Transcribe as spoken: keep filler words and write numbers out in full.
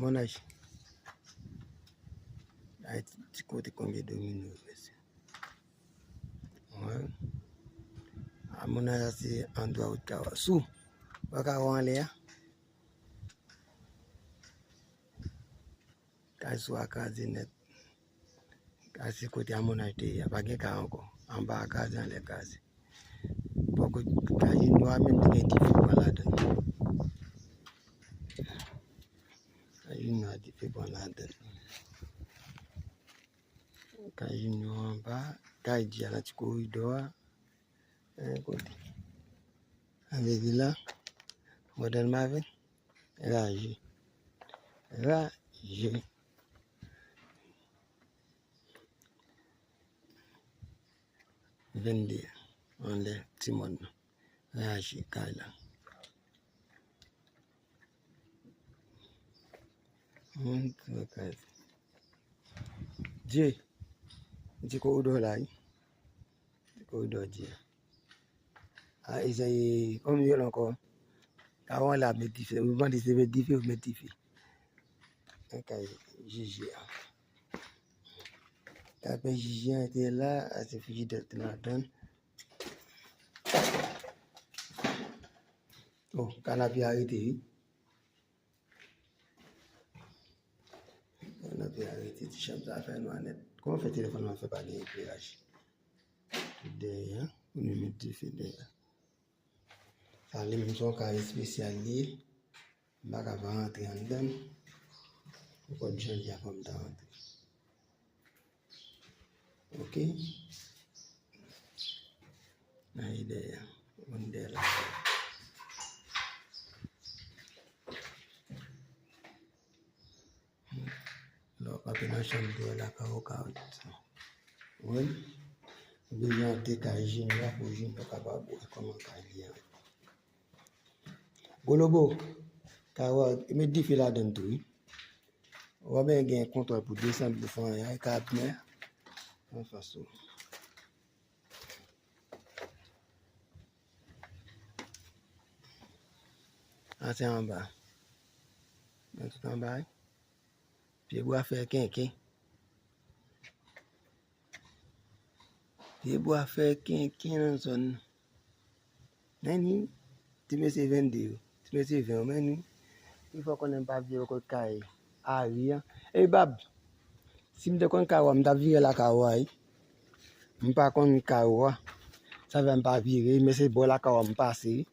Monaj. Ay, ti, ti kote konbyen domino, mesye. Wè. A, monaj la se andwa ou ka wè. Sou. Wè ka wè anlè a. Kay sou a kraze nèt. Kay se kote a monaj te ye a. Pa gen kay ankò. Anba a kraze, anlè kraze. Poko kay inyo a menm te gen dife pran ladan. Kay inyo a dife pran ladan. Kay inyo anba, kay di a nan ti koridò a. Yon kote. Ann vin la. Modèl Marvin. Raje. Raje. Vennde. Anlè ti mòn nan. Raje kay la. Moun ki kay. Dye. Dye koridò la, wi. Dye koridò Dye. A, e sa ye, kòm yo ankò. Ka wè la met dife. Ou mande se met dife, ou met dife. Nan kay Jiji a. Kay Jiji a te la, a se frijidè te ladan. Oh, kanapye a rete, wi. Kanapye a rete, ti chanm sa fè nwa nèt. Kòman fè telefòn nan fè pa gen ekleraj? Dèyè, pou nou met dife dèyè. Sa li menm se yon kay espesyal li ye. M pa ka pa rantre anndan l. Nenpòt jan li a fò m ta rantre. Ok. Ay dèyè. Moun dèyè la. Lè w kanpe nan chanm tou, wè lakay ou ka wè tout sa. Wi. Ou bezwen antre kay Junior pou Junior kapab wè kòman kay li a. Gwo lobo, kay ou a, met dife ladan l tou, wi. Ou pa bezwen gen kontwòl pou desann, pou fè anyen, e kay ap mè. Anfas ou. Sa se anba. Men tout anba, wi. Pye bwa fè kenken. Pye bwa fè kenken nan zòn nan. Men ni, ti mesye vennde yo, ti mesye ven yo, men ni. Wi, fò konnen m pa vire bò kot kay Ari a. Ey, Bab, si m te konn kay ou a, m t ap vire lakay ou a, wi. M pa konn kay ou a. Sa fè m pa vire, men se bò lakay ou a m pase, wi.